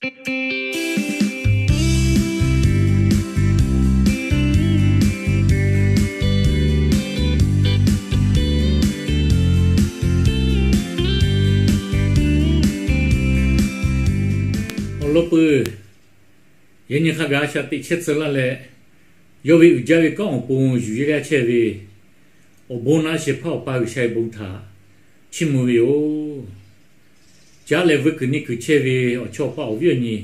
Awˬ lawn peuˬ, yaꞈ nyi hk'a gaˬ a shaꞈ teꞈ chehˇ tcuh laˇ leh, yawˇ ve uiˍ jaˇ ve kanˉ awˬ pon yuˬ yehˇ g'aˇ chehˇ ve awˬ bon naˆ shehˍ hpaˇ Awˬ pa G'uiˬsha ve bon htaꞈ chiˇ mvuh ve yoˬ. Caˉ leh vuiˇ kuiˬ neˇ kuiˬ chehˇ ve awˬ chawˇ awˬ paˇ awˬ viˉ awˬ nyi,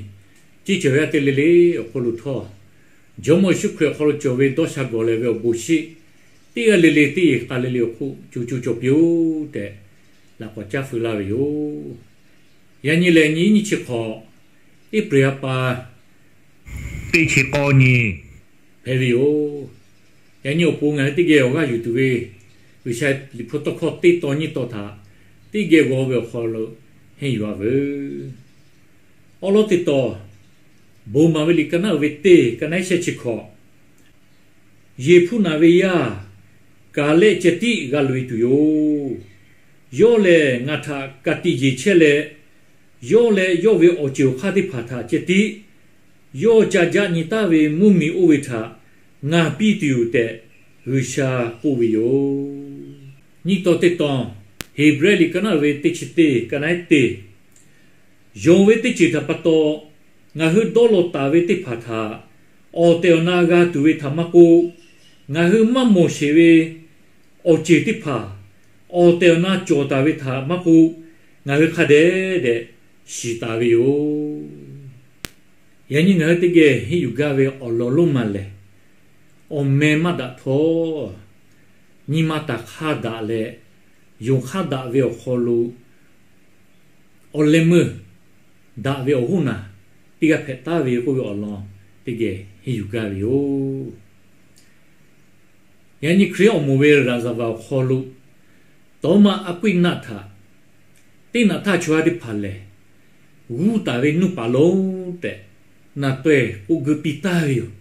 ceˇ cawˬ ve a te le le awˬ hk'aw lo htawˇ, Jawˇmawˇ Yeˍsuˆ Hkriꞈ awˬ hk'aw lo cawˬ ve dawˇ sha gawˬ leh ve awˬ bon shiˆ teˇ g'aˇ le le teˇ yeˬ k'a le le awˬ hk'oˆ co co cawˬ piˇ-oˆ tehꞈ, laꞈ k'awꞈ caˇ feu laˇ ve yoˬ. Yaꞈ nyi lehˬ, nyi iˉ nyiˇ chi hk'awꞈ, April ha pa teˇ chi k'awˇ nyi hpehꞈ ve yoˬ. Yaꞈ nyi awˬ pon ngaˬ hui teˇ geh awˬ g'aˇ yuˬ tuˬ ve G'uiˬsha Liꞈ hpu tawˇ hkawˇ teˇ tawn nyiˇ tawn htaꞈ teˇ geh g'aw ve awˬ hk'aw lo henˇ yuˬ-a veuˬ. Awˉ lawˉ teˇ tawn, Bon maˍ ve liꞈ ka naˉ uiˍ ve teˇ, ka naˉ shehˆ chi hkawꞈ, Yeˍhpuˆ naˍ ve yaˇ Kaˍlehˆ ceh tiˉ g'a loꞈ-e tuˬ yoˬ. Yawˇ lehˬ ngaˬ htaꞈ ka tiꞈ yeˬ chehˇ leh, yawˇ leh yawˇ ve awˬ ceuˬ awˬ hk'aˇ teˇ hpaˍ htaꞈ ceh tiˉ yawˇ ca jaˆ nyi taˉ ve mvuhˇmiˬ oˇ ve htaꞈ ngaˬ piˇ tuˬ yoˬ tehꞈ G'uiˬsha k'oˆ ve yoˬ. Nyiˇ tawn teˇ tawn, Heˍbrehˇ liꞈ ka naˉ uiˍ ve teˇ chi teˇ, ka naˉ teˇ, Yonˍ ve teˇ ceuˬ htaꞈ pa taw, ngaˬ hui dawˇ law taˍ ve teˇ hpaˍ htaꞈ awˬ tehˬ awˬ na g'a tuˬ ve htaꞈ maˇ k'oˆ, ngaˬ hui maˇ mawˬ sheˍ ve awˬ ceuˬ teˇ hpaˍ awˬ tehˬ awˬ na cawˬ taˍ ve htaꞈ maˇ k'oˆ, ngaˬ hui hk'a dehꞈ dehꞈ shiˍ taˍ ve yoˬ. Yaꞈ nyi ngaˬ hui teˇ geh henˇ yuˬ gaˇ ve awˬ lawn lonˉ ma lehˬ, awˬ meh maˇ daꞈ htawˇ, nyi ma taˍ hk'aˇ daꞈ leh, yonˍ hk'aˇ daꞈ ve awˬ hk'aw lo awˬ leh meuˇ daꞈ ve awˬ hoˉ naˬ teˇ g'aˇ hpehꞈ taˍ ve k'oˆ ve awˬ lawn teˇ geh henˇ yuˬ gaˇ ve yoˬ. Yaꞈ nyi Hkriꞈ yaˇ awˬ moˍ ve laꞈ zaˍ vaˍ awˬ hk'aw lo, Tawˇmaˆ Aˉkwiˆnaˆ htaꞈ teˇ naꞈ htaˇ chaw yaˇ teˇ hpaˍ lehˬ, g'uˇ taˍ ve nuˇ paˍ lonˉ tehꞈ naˬ taweh k'oˆ geu piˇ taˍ ve yoˬ.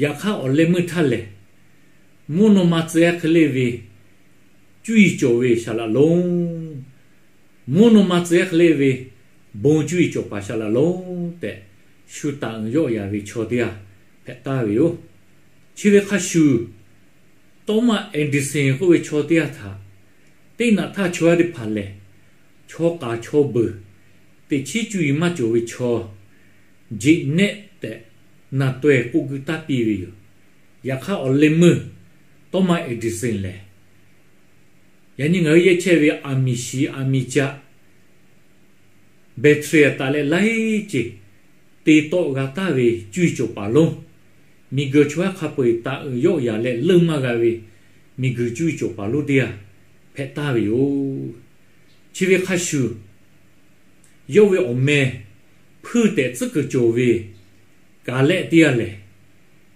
Yaꞈ hk'aˇ, awˬ leh meuˇ htaˇ lehˬ, mvuhˇ naw ma tcuh yaˇ hk'e le ve cuˇ yiˍ cawˬ ve saˍ laꞈ lonˉ, mvuhˇ naw ma tcuh yaˇ hk'e le ve bon cuˇ yiˍ cawˬ paˍ saˍ laꞈ lonˉ tehꞈ, shu taˍ uiˍ yawˆ yaˍ ve chaw teˇ g'aˇ hpehꞈ taˍ ve yoˬ. Chi ve hk'a shuˍ, Tawˇmaˆ Eˍdiˍsenˍ k'oˆ ve chaw teˇ g'aˇ htaꞈ teˇ naꞈ htaˇ chaw yaˇ teˇ hpaˍ lehˬ, chaw k'aˍ chaw beuˬ, teꞈ chiˉ cuˇ yiˍ maˇ cawˬ ve chaw, jeꞈ nehˆ tehꞈ naˬ taweh k'oˆ geu taˍ piˇ ve yoˬ. Yaꞈ hk'aˇ, awˬ leh meuˇ Tawˇmaˆ Eˍdiˍsenˍ lehˬ, yaꞈ nyi ngaˬ hui yehˇ chehˇ ve aˬ miˍ shiˍ aˬ miˍ caꞈ, battery taˍ leh laiˉ ceuˬ te tawˆ g'a taˍ ve cuˇ yiˍ cawˬ paˍ lonˉ, miˬguiˬ chaw yaˇ hk'a peu-eˬ taˍ uiˍ yawˆ yaˍ leh leuˇ maˇ g'a ve miˬguiˬ cuˇ yiˍ cawˬ paˍ lonˉ teˇ g'aˇ hpehꞈ taˍ ve yoˬ. Chi ve hk'a shuˍ, yawˇ ve awˬ meh hpuiˇ tehꞈ tcuhˉ kuiˬ cawˬ ve Kaˍlehˆ teˇ g'aˇ lehˬ,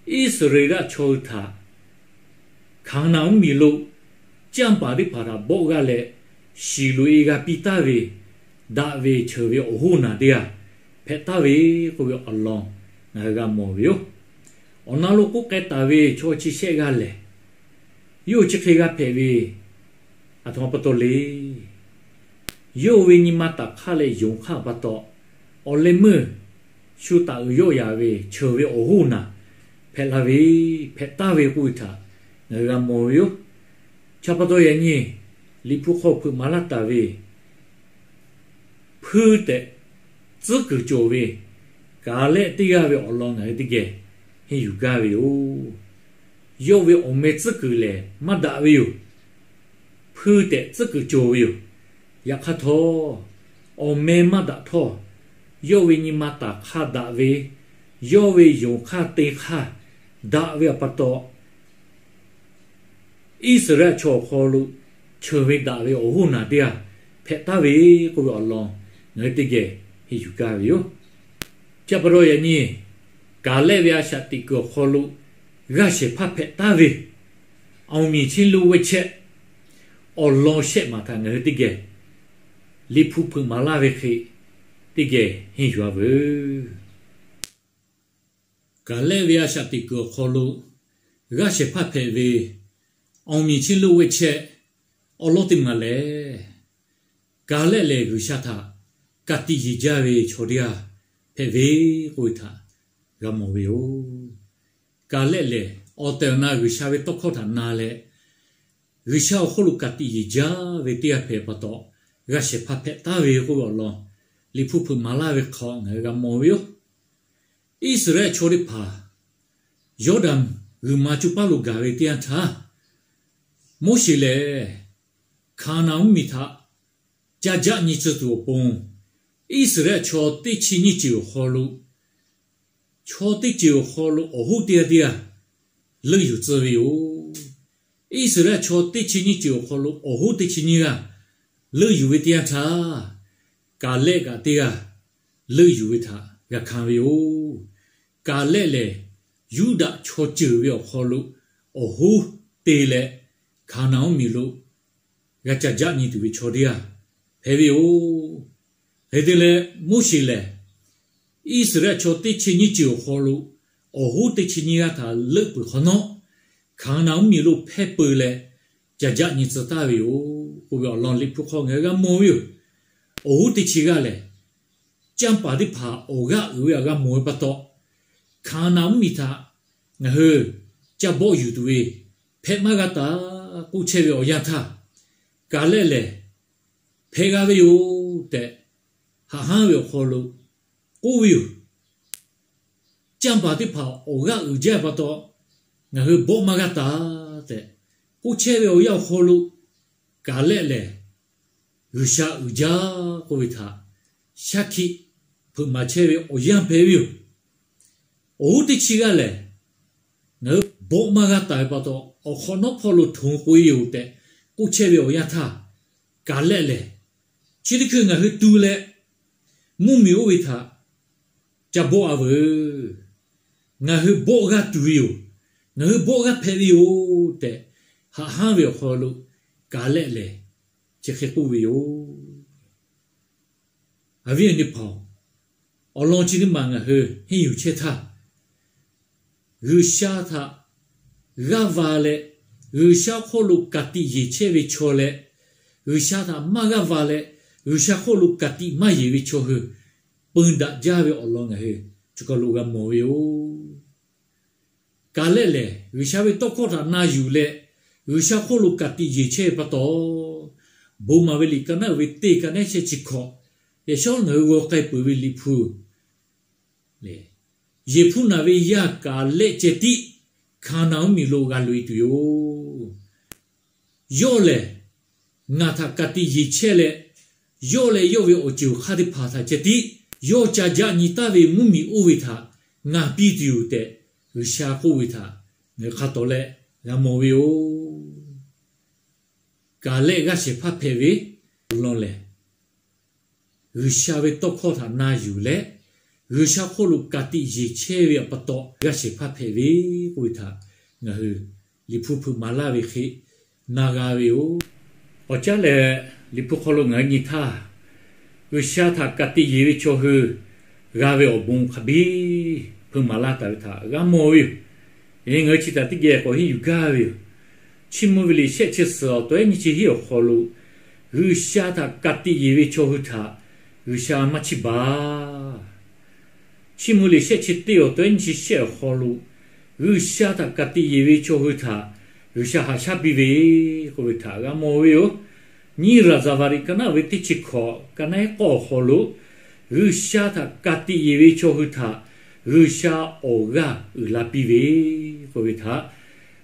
Iˉsaˍreˍlaˆ chaw hui htaꞈ Hkaˍnanˍ mvuhˇmiˬ lo canˇ paˍ teˇ hpaˍ htaꞈ bawˆ g'aˇ leh shiˍ loꞈ-e g'a piˇ taˍ ve daꞈ ve cheuˬ ve awˬ hoˉ naˬ teˇ g'aˇ hpehꞈ taˍ ve k'oˆ ve awˬ lawn ngaˬ hui g'a mawˬ ve yoˬ. Awˬ na lo k'oˆ k'ai taˍ ve chaw chi shehˆ g'aˇ lehˬ, yawˇ hui chi hk'e g'a hpehꞈ ve aˬ htoꞈ ma pa taw le. Yawˇ hui ve nyi ma taˍ hk'aˇ leh yonˍ hk'aˇ pa taw, awˬ leh meuˇ shu taˍ uiˍ yawˆ yaˍ ve cheuˬ ve awˬ hoˉ naˬ hpehꞈ la ve, hpehꞈ taˍ ve k'oˆ ve htaꞈ ngaˬ hui g'a mawˬ ve yoˬ. Chi pa taw yaꞈ nyi Liꞈ hpu hk'aw hpeuꞈ maˍ laˇ taˍ ve hpuiˇ tehꞈ tcuhˉ kuiˬ cawˬ ve Kaˍlehˆ teˇ g'aˇ ve awˬ lawn ngaˬ hui teˇ geh henˇ yuˬ gaˇ ve yoˬ. Yawˇ ve awˬ meh tcuhˉ kuiˬ lehˬ maˇ daꞈ ve yoˬ. Hpuiˇ tehꞈ tcuhˉ kuiˬ cawˬ ve yoˬ. Yaꞈ hk'aˇ htawˇ, awˬ meh maˇ daꞈ htawˇ, yawˇ ve nyi ma taˍ hk'aˇ daꞈ ve, yawˇ ve yonˍ hk'aˇ te hk'aˇ daꞈ ve awˬ pa taw, Iˉsaˍreˍlaˆ chaw awˬ hk'aw lo cheuˬ ve daꞈ ve awˬ hoˉ naˬ teˇ g'aˇ hpehꞈ taˍ ve k'oˆ ve awˬ lawn ngaˬ hui teˇ geh henˇ yuˬ gaˇ ve yoˬ. Chi pa taw yaꞈ nyi Kaˍlehˆ ve a shaꞈ teꞈ kuiˬ awˬ hk'aw lo g'aˇ shehˍ hpaˇ hpehꞈ taˍ ve awˬ miˬ chiˇ lo ve chehˇ awˬ lawn shehˆ maˬ htaꞈ ngaˬ hui teˇ geh Liꞈ hpu hpeuꞈ maˍ laˇ ve hk'e teˇ geh henˇ yuˬ-a veuˬ. Kaˍlehˆ ve a shaꞈ teꞈ kuiˬ awˬ hk'aw lo g'aˇ shehˍ hpaˇ hpehꞈ ve awˬ miˬ chiˇ lo ve chehˇ awˬ lawn teˇ maˬ lehˬ, Kaˍlehˆ lehˬ G'uiˬsha htaꞈ ka tiꞈ yeˬ jaˇ ve chaw teˇ g'aˇ hpehꞈ ve k'oˆ ve htaꞈ g'a mawˬ ve yoˬ. Kaˍlehˆ lehˬ, awˬ tehˬ awˬ na G'uiˬsha ve tawˇ hkawˇ htaꞈ na leh, G'uiˬsha awˬ hk'oˆ lo ka tiꞈ yeˬ jaˇ ve teˇ g'aˇ hpehꞈ pa taw, g'a shehˍ hpaˇ hpehꞈ taˍ ve k'oˆ ve awˬ lawn Liꞈ hpu hpeuꞈ maˍ laˇ ve hk'aw ngaˬ hui g'a mawˬ ve yoˬ. Iˉsaˍreˍlaˆ chaw teˇ hpaˍ Yawˇdanˍ g'uiˬ ma co paˇ lo gaˬ ve teˇ yanˇ htaˇ, Moˉseˍ lehˬ Hkaˍnanˍ mvuhˇmiˬ htaꞈ ca jaˆ nyi tcuh tuˬ awˬ pon, Iˉsaˍreˍlaˆ chaw teˇ chi nyiˇ ceuˬ awˬ hk'aw lo, chaw teˇ ceuˬ awˬ hk'aw lo awˬ hoˉ teˇ g'aˇ teˇ g'aˇ leuˆ yuˬ tcuh ve yoˬ. Iˉsaˍreˍlaˆ chaw teˇ chi nyiˇ ceuˬ awˬ hk'aw lo awˬ hoˉ teˇ chi nyiˇ g'aˇ leuˆ yuˬ ve teˇ yanˇ htaˇ, Kaˍlehˆ kaꞈ teˇ g'aˇ leuˆ yuˬ ve htaꞈ g'a hkanˍ ve yoˬ. Kaˍlehˆ lehˬ, Yuˇdaꞈ chaw ceuˬ ve awˬ hk'aw lo awˬ hoˉ te leh, Hkaˍnanˍ mvuhˇmiˬ lo g'a ca jaˆ nyi tuˬ ve chaw teˇ g'aˇ hpehꞈ ve yoˬ. Hk'e te leh, Moˉseˍ lehˬ Iˉsaˍreˍlaˆ chaw teˇ chi nyiˇ ceuˬ awˬ hk'aw lo awˬ hoˉ teˇ chi nyiˇ g'aˇ htaꞈ leuˆ peuˬ hk'awꞈ nawˉ, Hkaˍnanˍ mvuhˇmiˬ lo hpehˇ peu leh ca jaˆ nyi tcuh taˍ ve yoˬ k'oˆ ve awˬ lawn Liꞈ hpu hk'aw ngaˬ hui g'a mawˬ ve yoˬ. Awˬ hoˉ teˇ chi g'aˇ lehˬ, canˇ paˍ teˇ hpaˍ awˬ g'aˇ uiˍ ve htaꞈ g'a mawˬ ve pa taw, Hkaˍnanˍ mvuhˇmiˬ htaꞈ ngaˬ hui ca bawˆ yuˬ tuˬ ve hpehꞈ maˇ g'a taˍ k'oˆ chehˇ ve awˬ yanˇ htaˇ, Kaˍlehˆ lehˬ hpehꞈ g'a ve yoˬ tehꞈ haꞈ hanˉ ve awˬ hk'aw lo k'oˆ ve yoˬ. Canˇ paˍ teˇ hpaˍ awˬ g'aˇ uiˍ jaˇ pa taw, ngaˬ hui bawˆ maˇ g'a taˍ tehꞈ k'oˆ chehˇ ve awˬ yanˇ awˬ hk'aw lo, Kaˍlehˆ lehˬ G'uiˬsha uiˍ jaˇ k'oˆ ve htaꞈ shaˉ hkiˆ hpeuꞈ maˍ chehˇ ve awˬ yanˇ hpehꞈ ve yoˬ. Awˬ hoˉ teˇ chi g'aˇ lehˬ, ngaˬ hui bawˆ maˇ g'a taˍ ve pa taw, awˬ hk'awꞈ nawˉ hpawˇ lo htoꞈ k'oꞈ e yoˬ tehꞈ k'oˆ chehˇ ve awˬ yanˇ htaˇ, Kaˍlehˆ lehˬ chi teˇ hkui ngaˬ hui tu leh mvuhˇmiˬ oˇ ve htaꞈ ca bawˆ a veuˬ. Ngaˬ hui bawˆ g'aˇ tuˬ ve yoˬ. Ngaˬ hui bawˆ g'aˇ hpehꞈ ve yoˬ tehꞈ haꞈ hanˉ ve awˬ hk'aw lo Kaˍlehˆ lehˬ chi hk'e k'oˆ ve yoˬ. Awˬ viˉ awˬ nyi teˇ hpaˍ-oˬ, awˬ lawn chi teˇ maˬ ngaˬ hui henˇ yuˬ chehˇ htaˇ, G'uiˬsha htaꞈ g'aˇ va leh, G'uiˬsha hk'oˆ lo ka tiꞈ yeˬ chehˇ ve chaw leh, G'uiˬsha htaꞈ maˇ g'aˇ va leh, G'uiˬsha hk'oˆ lo ka tiꞈ maˇ yeˬ ve chaw hui peu daꞈ jaˇ ve awˬ lawn ngaˬ hui chi hk'aw lo g'a mawˬ ve yoˬ. Kaˍlehˆ lehˬ, G'uiˬsha ve tawˇ hkawˇ htaꞈ na yuˬ leh, G'uiˬsha hk'oˆ lo ka tiꞈ yeˬ chehˇ ve pa taw, bon maˍ ve liꞈ ka naˉ uiˍ ve teˇ ka naˉ shehˆ chi hkawꞈ, yaꞈ shawˉ ngaˬ hui g'aw k'ai peuˬ ve Liꞈ hpu lehˬ, Yeˍhpuˇnaˍ ve yaˇ Kaˍlehˆ ceh tiˉ Hkaˍnanˍ mvuhˇmiˬ lo g'a loꞈ e tuˬ yoˬ. Yawˇ lehˬ ngaˬ htaꞈ ka tiꞈ yeˬ chehˇ leh, yawˇ leh yawˇ ve awˬ ceuˬ awˬ hk'aˇ teˇ hpaˍ htaꞈ ceh tiˉ yawˇ ca jaˆ nyi taˍ ve mvuhˇmiˬ oˇ ve htaꞈ ngaˬ piˇ tuˬ yoˬ tehꞈ, G'uiˬsha k'oˆ ve htaꞈ ngaˬ hui hk'a tawˍ leh g'a mawˬ ve yoˬ. Kaˍlehˆ g'aˇ shehˍ hpaˇ hpehꞈ ve awˬ lawn lehˬ, G'uiˬsha ve tawˇ hkawˇ htaꞈ na yuˬ leh, G'uiˬsha hk'oˆ lo ka tiꞈ yeˬ chehˇ ve pa taw g'aˇ shehˍ hpaˇ hpehꞈ ve k'oˆ ve htaꞈ ngaˬ hui Liꞈ hpu hpeuꞈ maˍ laˇ ve hk'e na g'a ve yoˬ. Awˬ caˉ lehˬ, Liꞈ hpu hk'aw lo ngaˬ hui nyi htaˇ, G'uiˬsha htaꞈ ka tiꞈ yeˬ ve chaw hui g'a ve awˬ bon hk'a biˇ hpeuꞈ maˍ laˇ taˍ ve htaꞈ g'a mawˬ ve yoˬ. Ngaˬ hui chi htaꞈ teˇ geh k'awꞈ henˇ yuˬ gaˇ ve yoˬ. Chiˇ mvuh ve liꞈ shehˆ chi suhˍ awˬ tawehˉ nyiˇ chi hiˉ awˬ hk'aw lo, G'uiˬsha htaꞈ ka tiꞈ yeˬ ve chaw hui htaꞈ G'uiˬsha maˇ chiˇ baˬ. Chiˇ mvuh liꞈ shehˆ chi teˇ awˬ tawehˉ nyiˇ chi shehˆ awˬ hk'aw lo, G'uiˬsha htaꞈ ka tiꞈ yeˬ ve chaw hui htaꞈ G'uiˬsha haꞈ shaˉ piˇ ve k'oˆ ve htaꞈ g'a mawˬ ve yoˬ. Nyiˇ Raˍzaˍvaˍriˆ ka naˉ uiˍ ve teˇ chi hkawꞈ ka naˉ ehˉ k'awˇ awˬ hk'aw lo, G'uiˬsha htaꞈ ka tiꞈ yeˬ ve chaw hui htaꞈ G'uiˬsha awˬ g'aˇ uiˍ la piˇ ve k'oˆ ve htaꞈ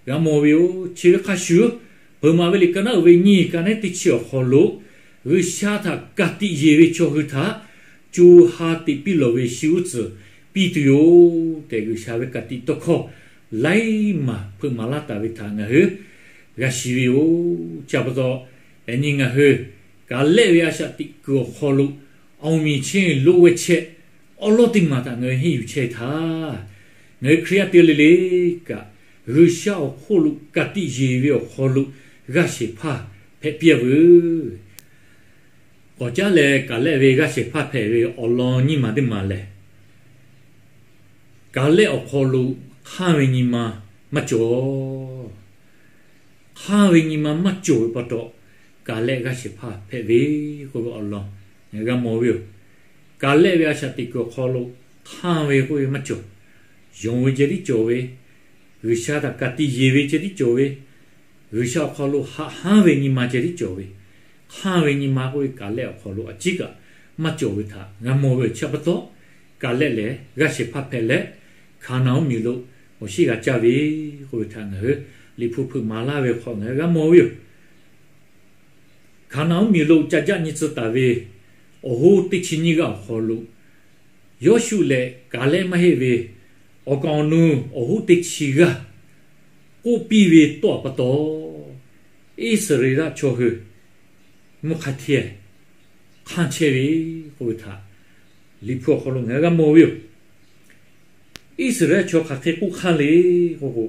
g'a mawˬ ve yoˬ. Chi ve hk'a shuˍ, Peuˬ maˍ ve liꞈ ka naˉ uiˍ ve nyiˇ ka naˉ ehˉ teˇ chi awˬ hk'aw lo, G'uiˬsha htaꞈ ka tiꞈ yeˬ ve chaw hui htaꞈ co ha teꞈ piˇ lawˬ ve shi uˉ tcuhˍ piˇ tuˬ yoˬ tehꞈ, G'uiˬsha ve ka tiꞈ tawˇ hkawˇ laiˉ maˬ hpeuꞈ maˍ laˇ taˍ ve htaꞈ ngaˬ hui g'a shiˍ ve yoˬ. Chi pa taw, yaꞈ nyi ngaˬ hui Kaˍlehˆ ve a shaꞈ teꞈ kuiˬ awˬ hk'aw lo awˬ miˬ chehˇ lo g'uˇ chehˇ awˉ lawˉ teˇ maˬ htaꞈ ngaˬ hui henˇ yuˬ chehˇ htaˇ, ngaˬ hui Hkriꞈ yaˇ teˇ g'aˇ le le kaꞈ, G'uiˬsha awˬ hk'oˆ lo ka tiꞈ yeˬ ve awˬ hk'aw lo g'aˇ shehˍ hpaˇ hpehꞈ piˇ a veuˬ. K'awꞈ caˉ leh, Kaˍlehˆ ve g'aˇ shehˍ hpaˇ hpehꞈ ve awˬ lawn nyiˇ maˬ teˇ maˬ lehˬ, Kaˍlehˆ awˬ hk'aw lo hk'anˇ ve nyi ma maˇ cawˬ. Hk'anˇ ve nyi ma maˇ cawˬ ve pa taw, Kaˍlehˆ g'aˇ shehˍ hpaˇ hpehꞈ ve k'oˆ ve awˬ lawn g'a mawˬ ve yoˬ. Kaˍlehˆ ve a shaꞈ teꞈ kuiˬ awˬ hk'aw lo hk'anˇ ve k'oˆ ve maˇ cawˬ. Yonˍ ve ceh tiˉ cawˬ ve, G'uiˬsha htaꞈ ka tiꞈ yeˬ ve ceh tiˉ cawˬ ve, G'uiˬsha awˬ hk'aw lo haꞈ hanˉ ve nyi ma ceh tiˉ cawˬ ve, hk'anˇ ve nyi ma k'oˆ ve Kaˍlehˆ awˬ hk'aw lo a ciˉ kaꞈ maˇ cawˬ ve htaꞈ g'a mawˬ ve awˬ chi pa taw, Kaˍlehˆ lehˬ g'aˇ shehˍ hpaˇ hpehꞈ leh, Hkaˍnanˍ mvuhˇmiˬ lo awˬ shinˉ g'a caˇ ve k'oˆ ve htaꞈ ngaˬ hui Liꞈ hpu hpeuꞈ maˍ laˇ ve hk'aw ngaˬ hui g'a mawˬ ve yoˬ. Hkaˍnanˍ mvuhˇmiˬ lo ca jaˆ nyi tcuh taˍ ve awˬ hoˉ teˇ chi nyiˇ g'aˇ awˬ hk'aw lo, Yawˇshuˆ leh Kaˍlehˆ maˇ heˆ ve, awˬ kaˍ awˬ nu awˬ hoˉ teˇ chi g'aˇ k'oˆ piˇ ve tawˇ pa taw, Iˉsaˍreˍlaˆ chaw hui mvuhˇ hk'a hteˇ hk'anˇ chehˇ ve k'oˆ ve htaꞈ Liꞈ hpu awˬ hk'aw lo ngaˬ hui g'a mawˬ ve yoˬ. Iˉsaˍreˍlaˆ chaw hk'aˬ hk'e k'oˆ hk'anˇ le k'oˆ k'o,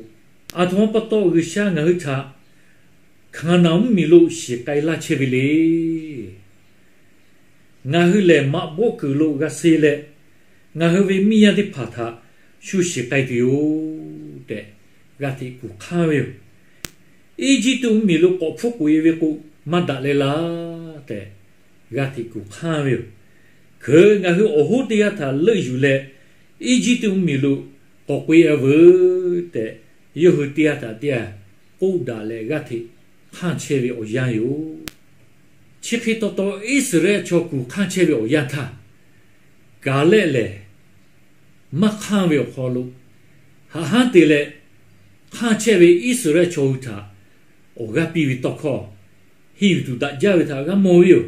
aˬ htoꞈ ma pa taw G'uiˬsha ngaˬ hui htaꞈ Hkaˍnanˍ mvuhˇmiˬ lo shiˍ k'ai laˇ chehˇ ve le. Ngaˬ hui lehˬ maꞈ bawˆ kuiˬ lo g'a suh leh, ngaˬ hui ve miˇ yaˇ teˇ hpaˍ htaꞈ shu shiˍ k'ai tuˬ yoˬ tehꞈ, g'aˇ hteꞈ kuˬ hk'anˇ ve yoˬ. Eˇjiˇtuꞈ mvuhˇmiˬ lo k'awꞈ hpfuhˇ k'oꞈ e ve k'o, maˇ daꞈ leh laˇ tehꞈ, g'aˇ hteꞈ kuˬ hk'anˇ ve yoˬ. Hkeuꞈ ngaˬ hui awˬ hoˉ teˇ g'aˇ htaꞈ leuˆ yuˬ leh, Eˇjiˇtuꞈ mvuhˇmiˬ lo k'awꞈ k'oꞈ e a veuˬ tehꞈ, yawˇ hui teˇ g'aˇ htaꞈ teˇ g'aˇ k'oˆ daꞈ leh g'aˇ hteꞈ hk'anˇ chehˇ ve awˬ yanˇ yoˬ. Chi hk'e taw taw Iˉsaˍreˍlaˆ chaw kuˬ hk'anˇ chehˇ ve awˬ yanˇ htaˇ, Kaˍlehˆ lehˬ maˇ hk'anˇ ve awˬ hk'aw lo haꞈ hanˉ te leh, hk'anˇ chehˇ ve Iˉsaˍreˍlaˆ chaw hui htaꞈ awˬ g'aˇ piˇ ve tawˇ hkawˇ, henˇ yuˬ tuˬ daꞈ jaˇ ve htaꞈ g'a mawˬ ve yoˬ.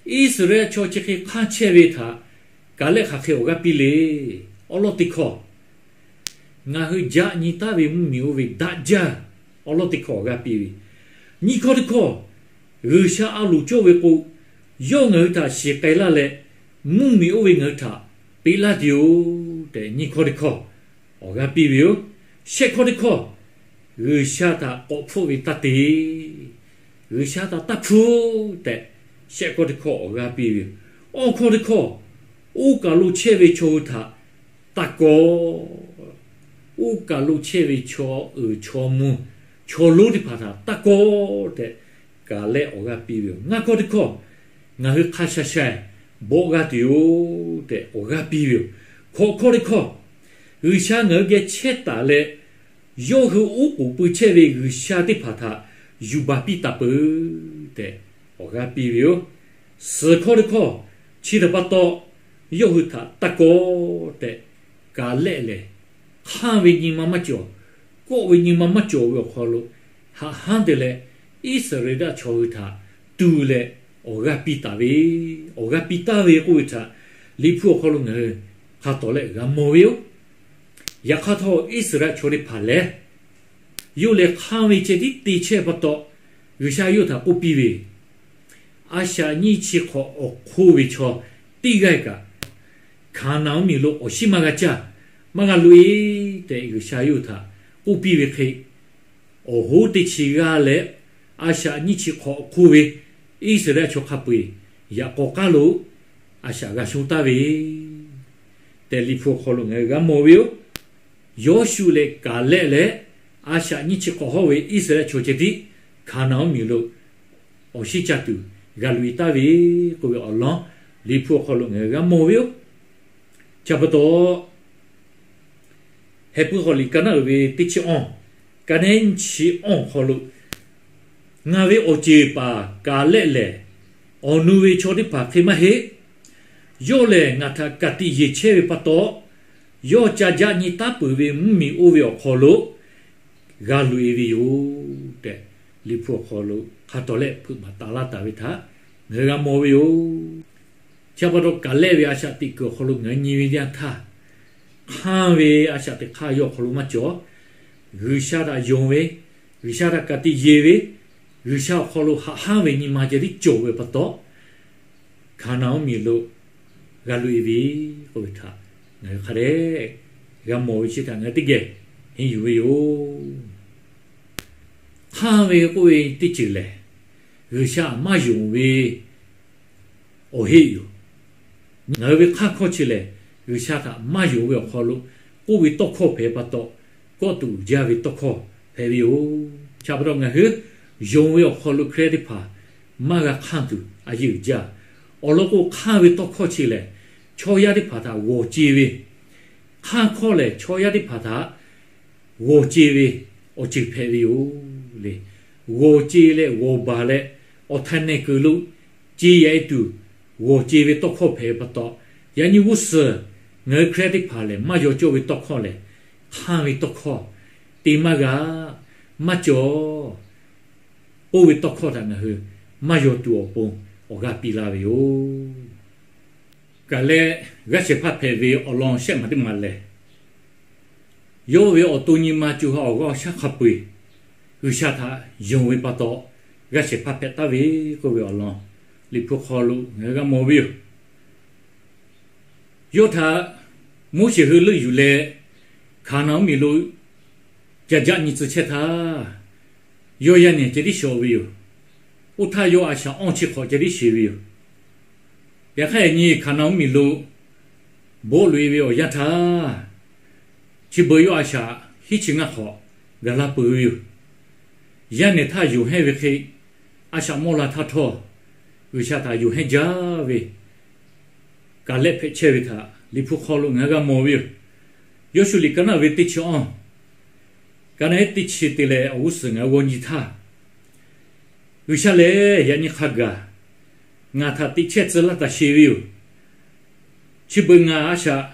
Iˉsaˍreˍlaˆ chaw chi hk'e hk'anˇ chehˇ ve htaꞈ Kaˍlehˆ hk'aˬ hk'e awˬ g'aˇ piˇ le. Awˉ lawˉ teˇ hkawˇ, ngaˬ hui jaˆ nyi taˉ ve mvuhˇmiˬ oˇ ve daꞈ jaˇ. Awˉ lawˉ teˇ hkawˇ awˬ g'aˇ piˇ ve. Nyiˇ hkawˇ teˇ hkawˇ, G'uiˬsha a loˍ cawˇ ve k'o, yawˇ ngaˬ hui htaꞈ shiˍ k'ai laˇ leh, mvuhˇmiˬ oˇ ve ngaˬ hui htaꞈ peꞈ laˇ tuˬ yoˬ tehꞈ nyiˇ hkawˇ teˇ hkawˇ awˬ g'aˇ piˇ ve yoˬ. Shehˆ hkawˇ teˇ hkawˇ, G'uiˬsha htaꞈ k'awꞈ hpfuhˆ ve taˇ te. G'uiˬsha htaꞈ taˇ hpfuhˆ tehꞈ, shehˆ hkawˇ teˇ hkawˇ awˬ g'aˇ piˇ ve yoˬ. Awˇ hkawˇ teˇ hkawˇ, oˇ kaˬ lo chehˇ ve chaw hui htaꞈ taˇ kawˆ. Oˇ kaˬ lo chehˇ ve chaw uiˍ chaw mvuh, chaw lonˉ teˇ hpaˍ htaꞈ taˇ kawˆ tehꞈ, Kaˍlehˆ awˬ g'aˇ piˇ ve yoˬ. Ngaˇ hkawˇ teˇ hkawˇ, ngaˬ hui hk'a sha sha bawˆ g'aˇ tuˬ yoˬ tehꞈ awˬ g'aˇ piˇ ve yoˬ. Hkawꞈ hkawˇ teˇ hkawˇ, G'uiˬsha ngaˬ hui geh chehˇ taˍ leh, yawˇ hui oˉ k'oˍ pui chehˇ ve G'uiˬsha teˇ hpaˍ htaꞈ yuˬ baˬ piˇ taˍ peuˬ tehꞈ awˬ g'aˇ piˇ ve yoˬ. Suhˍ hkawˇ teˇ hkawˇ, chi htaꞈ pa taw yawˇ hui htaꞈ taˇ kawˆ tehꞈ, Kaˍlehˆ lehˬ hk'anˇ ve nyi ma maˇ cawˬ, kawˆ ve nyi ma maˇ cawˬ ve awˬ hk'aw lo haꞈ hanˉ te leh, Iˉsaˍreˍlaˆ chaw hui htaꞈ tu leh awˬ g'aˇ piˇ taˍ ve, awˬ g'aˇ piˇ taˍ ve k'oˆ ve htaꞈ Liꞈ hpu awˬ hk'aw lo ngaˬ hui hk'a tawˍ leh g'a mawˬ ve yoˬ. Yaꞈ hk'aˇ htawˇ, Iˉsaˍreˍlaˆ chaw teˇ hpaˍ lehˬ, yawˇ lehˬ hk'anˇ ve ceh tiˉ te chehˇ pa taw, G'uiˬsha yawˇ htaꞈ k'oˆ piˇ ve, A shaꞈ nyiˇ chi hk'awꞈ awˬ hk'oˆ ve chaw teˇ g'aˇ kaꞈ Hkaˍnanˍ mvuhˇmiˬ lo awˬ shinˉ maˇ g'a caˇ, maˇ g'a loꞈ e tehꞈ G'uiˬsha yawˇ htaꞈ k'oˆ piˇ ve hk'e, awˬ hoˉ teˇ chi g'aˇ leh a shaꞈ nyiˇ chi hk'awꞈ awˬ hk'oˆ ve Iˉsaˍreˍlaˆ chaw hk'a peu-eˬ yaꞈ k'aw k'aˉ lo a shaꞈ g'a shonˇ taˍ ve tehꞈ Liꞈ hpu awˬ hk'aw lo ngaˬ hui g'a mawˬ ve yoˬ. Yawˇshuˆ leh Kaˍlehˆ leh a shaꞈ nyiˇ chi hk'awꞈ hawˉ ve Iˉsaˍreˍlaˆ chaw ceh tiˉ Hkaˍnanˍ mvuhˇmiˬ lo awˬ shinˉ caˇ tuˬ g'a loꞈ e taˍ ve k'oˆ ve awˬ lawn Liꞈ hpu awˬ hk'aw lo ngaˬ hui g'a mawˬ ve yoˬ. Chi pa taw, Heh puiˉ hk'aw liꞈ ka naˉ uiˍ ve teˇ chi awˇ, ka nehˉ nyiˇ chi awˇ awˬ hk'aw lo, Ngaˬ ve awˬ ceˬ paˍ Kaˍlehˆ lehˬ, awˬ nu ve chaw teˇ hpaˍ hk'e maˇ heˆ. Yawˇ lehˬ ngaˬ htaꞈ ka tiꞈ yeˬ chehˇ ve pa taw, yawˇ ca jaˆ nyi taˉ peuˬ ve mvuhˇmiˬ oˇ ve awˬ hk'aw lo g'a loꞈ e ve yoˬ tehꞈ, Liꞈ hpu awˬ hk'aw lo hk'a tawˍ leh hpeuꞈ maˍ taˍ laˇ taˍ ve htaꞈ ngaˬ hui g'a mawˬ ve yoˬ. Chi pa taw, Kaˍlehˆ ve a shaꞈ teꞈ kuiˬ awˬ hk'aw lo ngaˬ hui nyi ve teˇ yanˇ htaˇ, hk'anˇ ve a shaꞈ teꞈ hk'aˇ yawˇ awˬ hk'aw lo maˇ cawˬ. G'uiˬsha htaꞈ yonˍ ve, G'uiˬsha htaꞈ ka tiꞈ yeˬ ve, G'uiˬsha awˬ hk'aw lo haꞈ hanˉ ve nyi ma ceh tiˉ cawˬ ve pa taw, Hkaˍnanˍ mvuhˇmiˬ lo g'a loꞈ e ve k'oˆ ve htaꞈ ngaˬ hui hk'a dehꞈ g'a mawˬ ve chi htaꞈ ngaˬ hui teˇ geh henˇ yuˬ ve yoˬ. Hk'anˇ ve k'oˆ ve teˇ ceuˬ lehˬ, G'uiˬsha htaꞈ maˇ yonˍ ve awˬ heˆ yoˬ. Ngaˬ hui ve hk'anˇ hkawˇ chi lehˬ, G'uiˬsha htaꞈ maˇ yonˍ ve awˬ hk'aw lo k'oˆ ve tawˇ hkawˇ hpehꞈ pa taw, kawˆ tuˬ jaˇ ve tawˇ hkawˇ hpehꞈ ve yoˬ. Chi pa taw ngaˬ hui yonˍ ve awˬ hk'aw lo Hkriꞈ yaˇ teˇ hpaˍ maˇ g'a hk'anˇ tuˬ a yeˇ uiˍ jaˇ. Awˬ lawn k'o, hk'anˇ ve tawˇ hkawˇ chi lehˬ, chaw yaˇ teˇ hpaˍ htaꞈ g'awˬ ce ve, hk'anˇ hkawˇ lehˬ, chaw yaˇ teˇ hpaˍ htaꞈ g'awˬ ce ve awˬ ceuˬ hpehꞈ ve yoˬ le. G'awˬ ce leh g'awˬ baˬ leh, awˬ htaiˍ nehˬ kuiˬ lo ce yaꞈ e tuˬ g'awˬ ce ve tawˇ hkawˇ hpehꞈ ve pa taw, yaꞈ nyi g'uˇ suhˍ ngaˬ hui Hkriꞈ yaˇ teˇ hpaˍ lehˬ, maˇ yaw cawˇ ve tawˇ hkawˇ lehˬ, hk'anˇ ve tawˇ hkawˇ, te maˇ g'a, maˇ cawˬ, k'oˆ ve tawˇ hkawˇ htaꞈ ngaˬ hui maˇ yaw tuˬ awˬ pon awˬ g'aˇ piˇ laˇ ve yoˬ. Kaˍlehˆ g'aˇ shehˍ hpaˇ hpehꞈ ve awˬ lawn shehˆ maˬ teˇ maˬ lehˬ, yawˇ ve awˬ to nyi ma co ha awˬ g'aˇ awˬ shaˉ hk'a peu-eˬ G'uiˬsha htaꞈ yonˍ ve pa taw, g'aˇ shehˍ hpaˇ hpehꞈ taˍ ve k'oˆ ve awˬ lawn Liꞈ hpu hk'aw lo ngaˬ hui g'a mawˬ ve yoˬ. Yawˇ htaꞈ Moˉseˍ hui leuˆ yuˬ leh, Hkaˍnanˍ mvuhˇmiˬ lo ca jaˆ nyi tcuh chehˇ htaˇ, yawˇ yaˇ nehˬ ceh tiˉ shawˍ ve yoˬ. Oˇ htaˇ yawˇ a shaꞈ awˇ chi hk'awꞈ ceh tiˉ sheˍ ve yoˬ. Yaꞈ hk'aˇ, yaꞈ nyi Hkaˍnanˍ mvuhˇmiˬ lo bawˆ loꞈ e ve awˬ yanˇ htaˇ, chi beuꞈ yawˇ a shaꞈ hiˉ chi ngaˇ hk'awꞈ gaˬ la peuˬ ve yoˬ. Yaˇ nehˬ htaˇ yonˍ hehnˇ ve hk'e, a shaꞈ mawˇ la htaˇ htawˇ, G'uiˬsha htaꞈ yonˍ hehnˇ jaˇ ve Kaˍlehˆ hpehꞈ chehˇ ve htaꞈ Liꞈ hpu hk'aw lo ngaˬ hui g'a mawˬ ve yoˬ. Yawˇshuˆ liꞈ ka naˆ ve teˇ chi awˇ, ka naˆ ehˉ teˇ chi te leh awˬ g'uˇ suhˍ ngaˬ hui g'aw nyi htaˇ, G'uiˬsha lehˬ yaꞈ nyi hk'a gaˬ ngaˬ htaꞈ teꞈ chehˇ tcuh laˇ taˍ sheˍ ve yoˬ. Chi beuꞈ ngaˬ a shaꞈ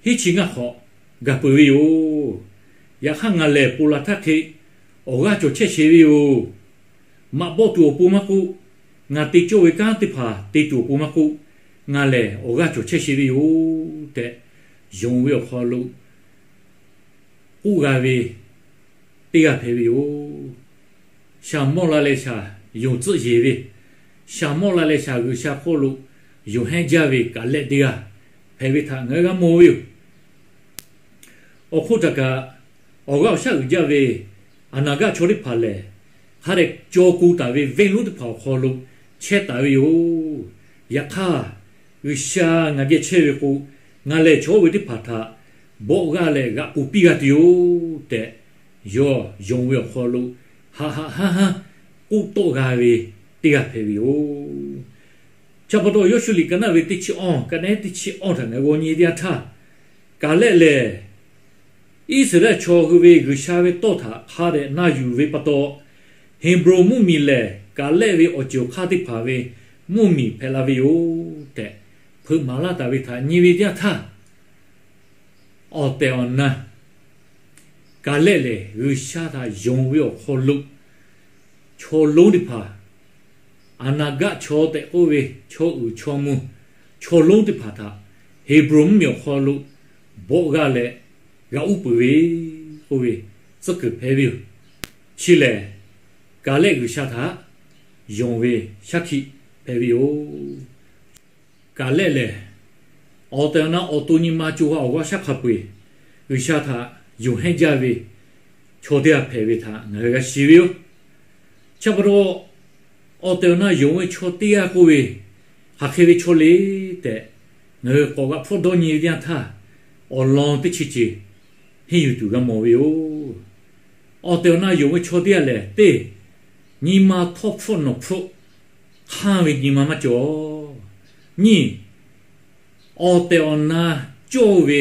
hiˉ chi ngaˇ hk'awꞈ gaˬ peuˬ ve yoˬ. Yaꞈ hk'aˇ, ngaˬ lehˬ ponˬ laˬ htaˇ hk'e awˬ g'aˇ cawˬ chehˇ sheˍ ve yoˬ. Maꞈ bawˆ tuˬ awˬ pon maˇ k'oˆ, ngaˬ te cawˇ ve kanˉ teˇ hpaˍ te tuˬ awˬ pon maˇ k'oˆ, ngaˬ lehˬ awˬ g'aˇ cawˬ chehˇ sheˍ ve yoˬ tehꞈ, yonˍ ve awˬ hk'aw lo k'oˆ g'a ve teˇ g'aˇ hpehꞈ ve yoˬ. Shaˍ mawˇ la leh shaˍ yonˍ tcuhˆ yeˬ ve, shaˍ mawˇ la leh shaˍ G'uiˬsha hk'oˆ lo yonˍ hehnˇ jaˇ ve Kaˍlehˆ teˇ g'aˇ hpehꞈ ve htaꞈ ngaˬ hui g'a mawˬ ve yoˬ. Awˬ hk'oˆ htaꞈ kaꞈ, awˬ g'aˇ awˬ shaˉ uiˍ jaˇ ve Aˍnaˍgaˆ chaw teˇ hpaˍ lehˬ, hk'a dehꞈ caw ku taˍ ve venˇ lonˉ teˇ hpaˍ awˬ hk'aw lo chehˇ taˍ ve yoˬ. Yaꞈ hk'aˇ, G'uiˬsha ngaˬ geh chehˇ ve k'o, ngaˬ lehˬ chaw oˇ ve teˇ hpaˍ htaꞈ bawˆ g'aˇ leh g'aꞈ k'oˬ piˇ g'a tuˬ yoˬ tehꞈ, yawˇ yonˍ ve awˬ hk'aw lo haꞈ haꞈ hanˉ hanˉ k'oˆ tawˆ g'a ve teˇ g'aˇ hpehꞈ ve yoˬ. Chi pa taw, Yawˇshuˆ liꞈ ka naˆ ve teˇ chi awˇ, ka naˆ ehˉ teˇ chi awˇ htaꞈ ngaˬ hui g'aw nyi teˇ yanˇ htaˇ, Kaˍlehˆ lehˬ Iˉsaˍreˍlaˆ chaw hui ve G'uiˬsha ve tawˇ htaꞈ hk'a dehꞈ na yuˬ ve pa taw, Heˍbronˍ mvuhˇmiˬ lehˬ Kaˍlehˆ ve awˬ ceuˬ awˬ hk'aˇ teˇ hpaˍ ve mvuhˇmiˬ hpehꞈ la ve yoˬ tehꞈ, hpeuꞈ maˍ laˇ taˍ ve htaꞈ nyi ve teˇ yanˇ htaˇ, awˬ tehˬ awˬ na Kaˍlehˆ lehˬ G'uiˬsha htaꞈ yonˍ ve awˬ hk'aw lo, chaw lonˉ teˇ hpaˍ, Aˍnaˍgaˆ chaw tehꞈ k'oˆ ve chaw uiˍ chaw mvuh, chaw lonˉ teˇ hpaˍ htaꞈ Heˍbronˍ mvuhˇmiˬ awˬ hk'aw lo bawˆ g'aˇ leh g'aꞈ uˉ peunˍ ve k'oˆ ve tcuhˉ kuiˬ hpehꞈ ve yoˬ. Chi lehˬ, Kaˍlehˆ G'uiˬsha htaꞈ yonˍ ve shaˉ hkiˆ hpehꞈ ve yoˬ. Kaˍlehˆ lehˬ, awˬ tehˬ awˬ na awˬ to nyi ma co ha awˬ g'aˇ shaˉ hk'a peu-eˬ G'uiˬsha htaꞈ yonˍ hehnˇ jaˇ ve chaw teˇ g'aˇ hpehꞈ ve htaꞈ ngaˬ hui g'a shiˍ ve yoˬ. Chi pa taw, awˬ tehˬ awˬ na yonˍ ve chaw teˇ g'aˇ k'oˆ ve, hk'aˬ hk'e ve chaw le tehꞈ, ngaˬ hui k'awꞈ g'aꞈ hpfuhˆ dawˇ nyi ve teˇ yanˇ htaˇ, awˬ lawn teˇ chi ceuˬ henˇ yuˬ tuˬ g'a mawˬ ve yoˬ. Awˬ tehˬ awˬ na yonˍ ve chaw teˇ g'aˇ lehˬ, teˇ, nyi ma htawˇ hpfuhˆ nawˬ hpfuhˆ hk'anˇ ve nyi ma maˇ cawˬ. Nyiˇ, awˬ tehˬ awˬ na cawˇ ve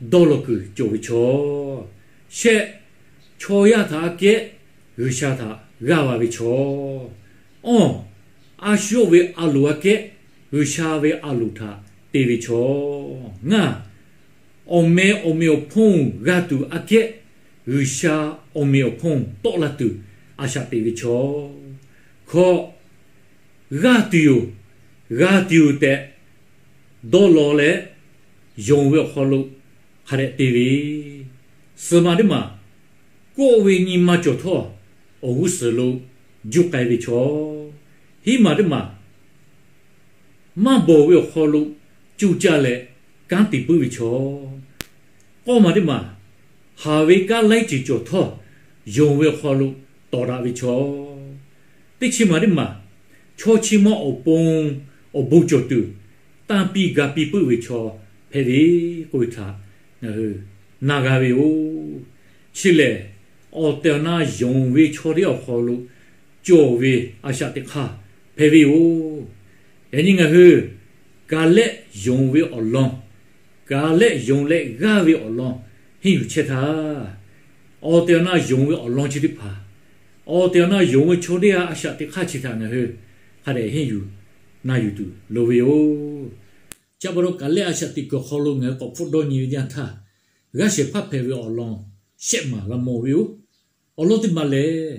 dawˇ law kuiˬ cawˬ ve chaw. Shehˆ, chaw yaˇ htaꞈ aꞈ kehˉ G'uiˬsha htaꞈ g'aˇ va ve chaw. Awˇ, a shu yawˇ ve a loˍ aꞈ kehˉ G'uiˬsha ve a loˍ htaꞈ te ve chaw. Ngaˇ, awˬ meh awˬ meꞈ awˬ hponˇ g'a tuˬ aꞈ kehˉ G'uiˬsha awˬ meꞈ awˬ hponˇ tawˆ la tuˬ a shaꞈ te ve chaw. Hkawꞈ, g'aˇ tuˬ yoˬ, g'a tuˬ yoˬ tehꞈ dawˇ law leh, yonˍ ve awˬ hk'aw lo hk'a dehꞈ te ve. Suhˍ maˬ teˇ maˬ, kawˆ ve nyi ma cawˬ htawˇ awˬ g'uˇ suhˍ lo juˇ k'ai ve chaw. Hiˉ maˬ teˇ maˬ, maˇ bawˬ ve awˬ hk'aw lo cuˇ caˇ leh kanˉ te puiˉ ve chaw. K'awˇ maˬ teˇ maˬ, haˍ ve kanˉ laiˉ ceuˬ cawˬ htawˇ yonˍ ve awˬ hk'aw lo tawˍ daꞈ ve chaw. Teˇ chi maˬ teˇ maˬ, chaw chi ma awˬ pon awˬ bon cawˬ tuˬ tanˇ piˇ ga piˇ puiˉ ve chaw hpehꞈ ve k'oˆ ve htaꞈ ngaˬ hui na g'a ve yoˬ. Chi lehˬ, awˬ tehˬ awˬ na yonˍ ve chaw teˇ g'aˇ awˬ hk'aw lo cawˬ ve a shaꞈ teꞈ hk'aˇ hpehꞈ ve yoˬ. Yaꞈ nyi ngaˬ hui Kaˍlehˆ yonˍ ve awˬ lawn, Kaˍlehˆ yonˍ leh g'aˇ ve awˬ lawn henˇ yuˬ chehˇ htaˇ, awˬ tehˬ awˬ na yonˍ ve awˬ lawn chi teˇ hpaˍ, awˬ tehˬ awˬ na yonˍ ve chaw teˇ g'aˇ a shaꞈ teꞈ hk'aˇ chi htaꞈ ngaˬ hui hk'a dehꞈ henˇ yuˬ na yuˬ tuˬ loˍ ve yoˬ. Chi pa taw Kaˍlehˆ a shaꞈ teꞈ kuiˬ awˬ hk'aw lo ngaˬ hui k'awꞈ hpfuhˆ dawˇ nyi ve teˇ yanˇ htaˇ, g'aˇ shehˍ hpaˇ hpehꞈ ve awˬ lawn shehˆ maˬ g'a mawˬ ve yoˬ. Awˬ lawn teˇ maˬ lehˬ,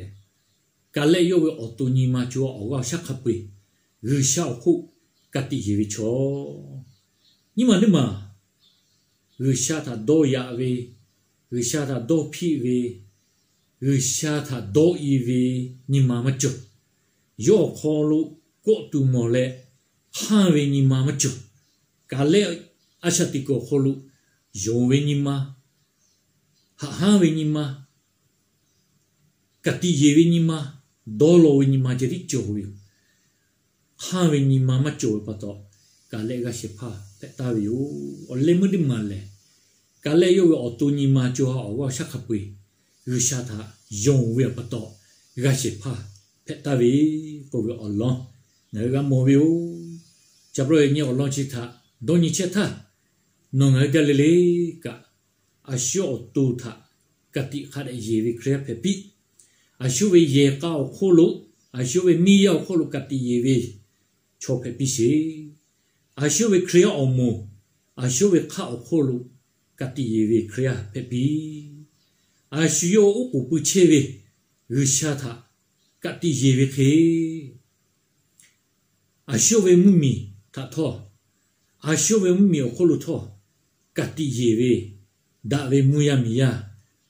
Kaˍlehˆ yawˇ ve awˬ to nyi ma co awˬ g'aˇ awˬ shaˉ hk'a peu-eˬ G'uiˬsha awˬ hk'oˆ ka tiꞈ yeˬ ve chaw. Nyiˇ maˬ teˇ maˬ G'uiˬsha htaꞈ dawˇ yaꞈ ve, G'uiˬsha htaꞈ dawˇ hpiˆ ve, G'uiˬsha htaꞈ dawˇ i ve nyi ma maˇ cawˬ. Yawˇ awˬ hk'aw lo kawˆ tuˬ mawˬ leh hk'anˇ ve nyi ma maˇ cawˬ. Kaˍlehˆ a shaꞈ teꞈ kuiˬ awˬ hk'aw lo yonˍ ve nyi ma, haꞈ hanˉ ve nyi ma, ka tiꞈ yeˬ ve nyi ma, dawˇ law ve nyi ma ceh tiˉ cawˬ ve yoˬ. Hk'anˇ ve nyi ma maˇ cawˬ ve pa taw, Kaˍlehˆ g'aˇ shehˍ hpaˇ hpehꞈ taˍ ve yoˬ. Awˬ leh meuˇ teˇ maˬ lehˬ, Kaˍlehˆ yawˇ ve awˬ to nyi ma co ha awˬ g'aˇ awˬ shaˉ hk'a peu-eˬ G'uiˬsha htaꞈ yonˍ ve pa taw, g'aˇ shehˍ hpaˇ hpehꞈ taˍ ve k'oˆ ve awˬ lawn ngaˬ hui g'a mawˬ ve yoˬ. Chi pa taw yaꞈ nyi awˬ lawn chi htaꞈ dawˇ nyi chehˇ htaˇ, nawˬ ngaˬ hui gaˇ le le kaꞈ, a shu awˬ to htaꞈ ka tiꞈ hk'a dehꞈ yeˬ ve Hkriꞈ yaˇ hpehꞈ piˇ. A shu ve yehˬ k'a awˬ hk'oˆ lo, a shu ve miˇ yaˇ awˬ hk'oˆ lo ka tiꞈ yeˬ ve chaw hpehꞈ piˇ sheˍ. A shu ve Hkriꞈ yaˇ awˬ moˍ, a shu ve hk'aˆ awˬ hk'oˆ lo ka tiꞈ yeˬ ve Hkriꞈ yaˇ hpehꞈ piˇ. A shu yawˇ oˉ k'oˍ pui chehˇ ve G'uiˬsha htaꞈ ka tiꞈ yeˬ ve hk'e, a shu ve mvuhˇmiˬ htaꞈ htawˇ, a shu ve mvuhˇmiˬ awˬ hk'oˆ lo htawˇ ka tiꞈ yeˬ ve daꞈ ve mvuhˇ yaˇ miˬ yaˇ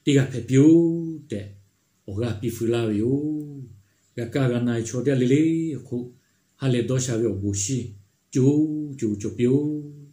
teˇ g'aˇ hpehꞈ piˇ-oˆ tehꞈ, awˬ g'aˇ piˇ feu laˇ ve yoˬ. G'a kaˇ g'a na-e chaw teˇ g'aˇ le le awˬ hk'oˆ, ha lehˬ dawˇ sha ve awˬ bon shinˉ co co cawˬ piˇ-oˆ.